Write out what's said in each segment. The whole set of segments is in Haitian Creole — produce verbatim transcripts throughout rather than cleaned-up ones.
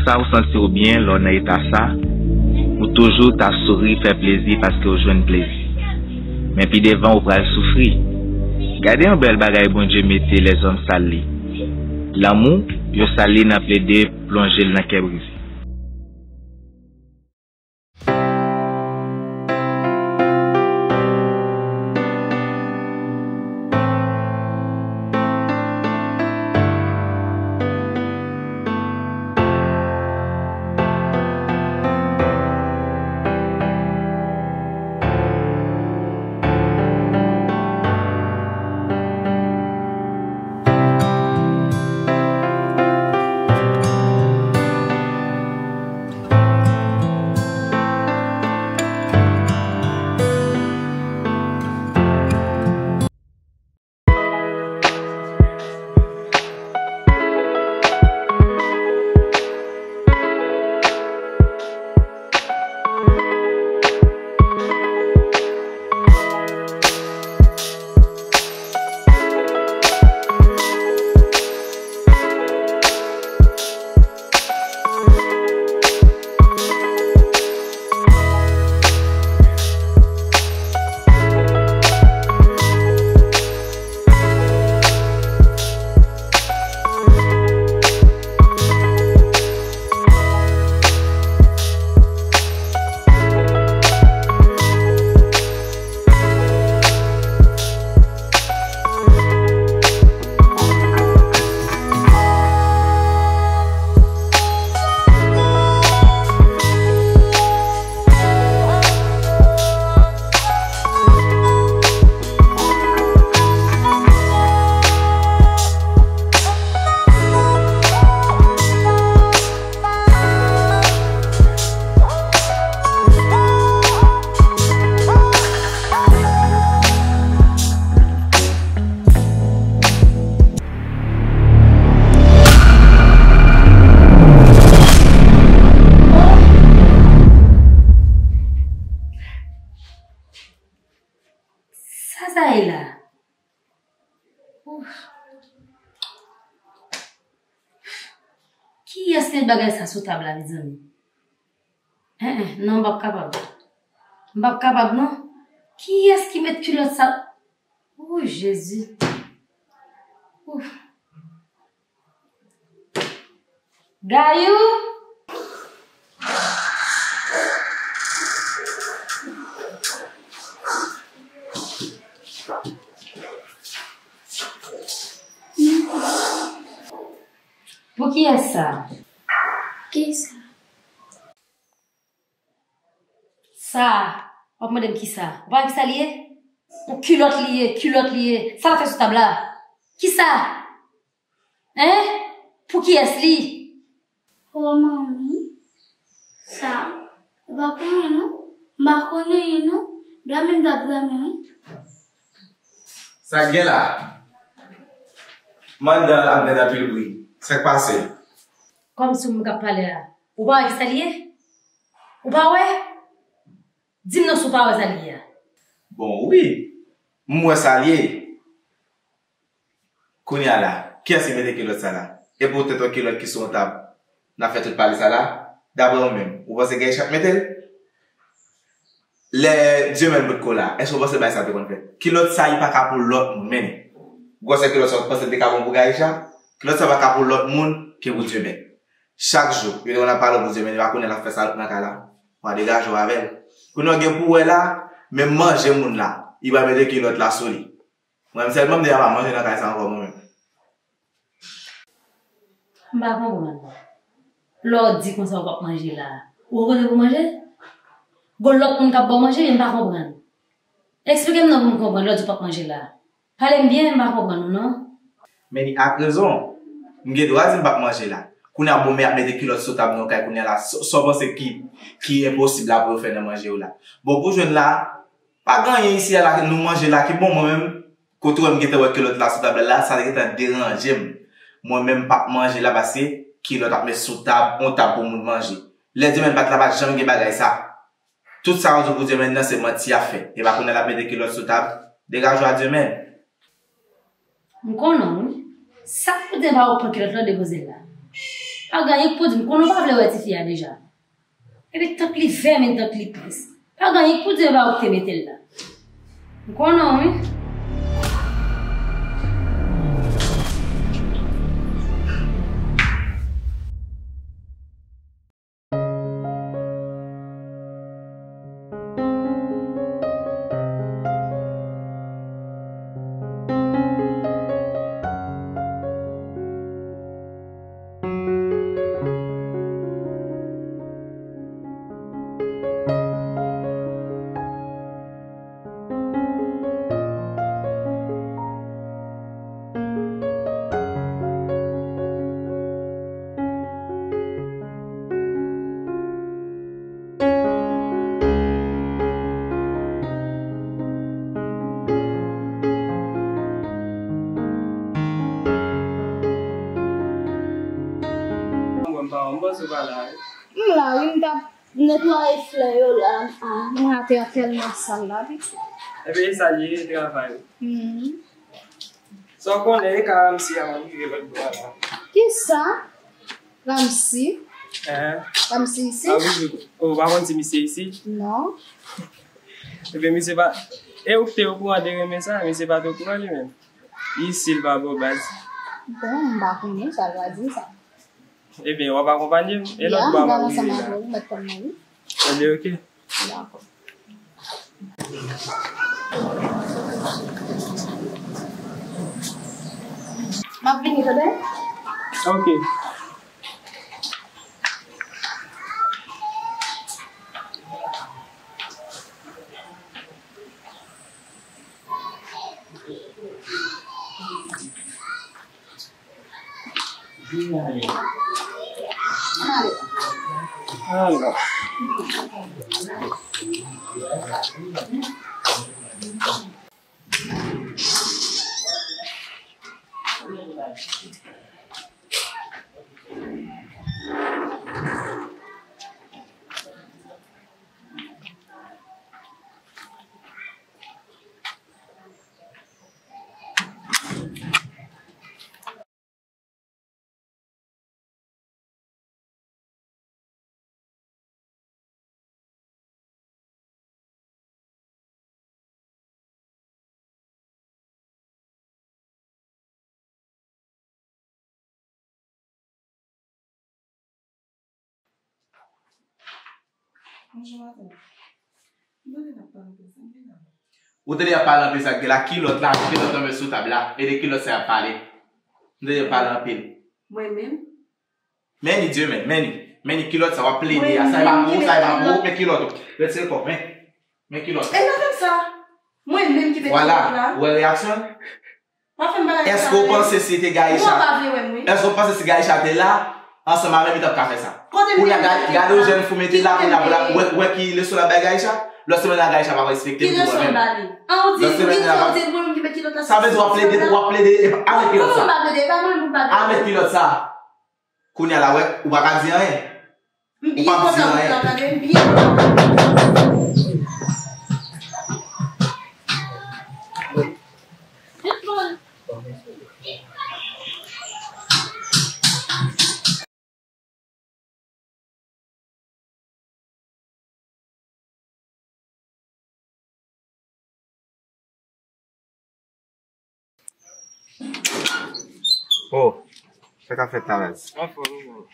Sa ou santi w byen lè w nan eta sa, ou toujou ta souri, fè plezi paske w jwenn plezi. Men pi devan ou pral soufri. Gade yon bèl bagay Bondye mete lèzòm sal li. Lanmou, yo sal li nan plede plonje l nan kè brize. Sa sa ye la? Ouf. Kiyès met bagay sa sou tab la, mezanmi? Hein, hein, non, m p ap kapab. M p ap kapab, non. Kiyès ki met kilòt sa? O Jezi. Ouf. Gayou! Pou kiyès sa? Kisa? Sa, w ap mande m kisa? Ou pa wè kisa li ye? Yon kilòt li ye, kilòt li ye. Sa l ap fè sou tab la? Kisa? Hein? Pou kiyès li? O manmi, sa, ou pa konnen non? M pa konnen non. Dòmi m t ap dòmi wi. Sa k gen la? Mandan ap mèt anpil bri. Sa k pase? Kòmsi w menm k ap pale a. Ou pa wè kisa li ye? Ou pa wè? Di m non si w pa wè sa li ye a. Bon, wi. M wè sa li ye. Kounye a la, kiyès ki mete kilòt sa la? E poutèt yon kilòt ki sou yon tab, n ap fè tout pale sa la? Daprè ou menm, ou panse Gayou t ap mete l? Lè Dieumen potko la, èske w panse bagay sa te konn fèt? Kilòt sa, li pa ka pou lòt moun, men gwosè kilòt sa, ou panse l te ka bon pou Gayou? Kilòt sa pa ka pou lòt moun ke pou Dieumen. Chak jou, yo te konn ap pale pou Dieumen, li pa konnen l ap fè sa nan kay la. W a degaje w avè l. Kounye a w gen pou w wè la, menm manje moun la, li pa mete kilòt la sou li. Mwen menm sèlman m deja pa manje nan kay sa ankò mwen menm. M pa konprann. Lè w di konsa ou p ap manje la, ou gen kote pou manje? Gon lòt moun k ap ba w manje, men m pa konprann. Eksplike m non pou m konprann lè w di w p ap manje la. Pale m byen, m pa konprann ou non. Men li ak rezon. M gen dwa di m p ap manje la. Kounye a bon, men ap mete kilòt sou tab nan yon kay kounye a la. Sa w panse ki, ki enposib la pou yo fè nan manje yo la? Bon, pou jwenn la, pa gen anyen isi a la, nou manje la ki bon, mwen menm, kote w wè m gentan wè kilòt la sou tab la, la, sa te gentan deranje m. Mwen menm, m p ap manje la paske kilòt ap met sou tab, yon tab pou moun manje. Lè Dieumen pa t la, pa t janm gen bagay sa. Tout sa yo di pou Dieumen nan, se manti y ap fè. E pa konnen l ap mete kilòt sou tab, degaje w a Dieumen. M konnen w, wi. Sa k pou Dieumen pa ou pran kilòt la, depoze l la? Pa gen anyen k pou di m, konnen w pa vle wè tifi a deja. Epi tank li vèmin, tank li pès. Pa gen anyen k pou di m, e pa ou ki te mete l la. M konnen w, wi. Mwen pa, mwen panse w pa la, wi. M la, wi, m t ap netwaye flè yo la. Ah, mwen atè a tèlman sal la, pitit. Ebyen, e sa l ye, e travay. Mhm. Sa w konnen, e ka Ramsi a m ap rive lòt bò a la. Kisa? Ramsi? Ehe. Ramsi isit? Ah, wi, wi. Oh, ou pa konn si misye isit? Non. Ebyen, misye pa, e ou ki te okouran de renmen sa, misye pa t okouran li menm. Isit, li pa bò baz. Bon, m pa konnen sa l va di sa. Ebyen, w ap akonpanye m? E lòt bò a m ap rive la. Ya, m pral ansanm avè w, mèt kò m nan, wi. Ebyen, oke. Dakò. M ap vini, tande? Oke. Bonjou, madanm. M tande n ap pale anpil, sa k gen la? Ou tande y ap pale anpil, sa k gen la? Kilòt la, kilòt tonbe sou tab la. E de kilòt sa y ap pale. M tande y ap pale anpil. Mwen menm? Men ni, Dye men, men ni. Men ni kilòt sa w ap plede a. Sa e pa pou ou, sa e pa pou ou, men kilòt ou. Retire kò w, men. Men kilòt. E pa fè m sa. Mwen menm ki te kilòt la. Vwala, ou wè reyaksyon l? Pa fè m bagay sa. Èske w panse si te Gaïcha? Ou pa vle wè m, wi. Èske w panse si Gaïcha te la, ansanm avè m, li t ap ka fè sa? Kote m te mete la? Gade yon jèn fi w mete la, kounye a pou l ap wè, wè ki leson l ap bay Gaïcha? Lòt semèn la, Gaïcha pa respekte m pou mwen menm. Ki leson l ba li? An, ou di, ou di, ou di, ou di, mwen menm ki met kilòt la. Sa vle di w ap plede, w ap plede, e pa, a met kilòt sa. Kòman m pa plede? E pa mwen menm pou m pa plede. A met kilòt sa. Kounye a la, wè, ou pa ka di anyen. M byen kontan pou sa, tande, m byen kontan. Oh, sa k ap fèt la, baz? Anfòm, wi, baz.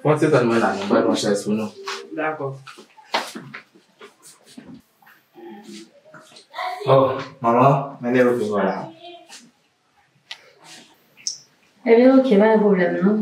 Fon ti tann mwen la, non, m pral pran chèz pou nou. Dakò. Oh, manman, mennen yo vin wè la. Ebyen, oke, pa gen pwoblèm, non.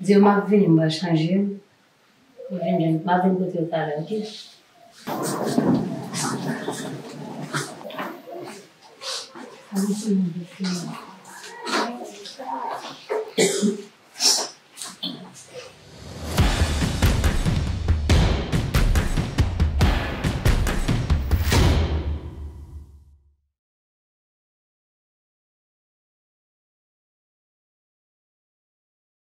Di yo m ap vini, m pral chanje m. M vin jwenn, m ap vin kote yo talè, oke?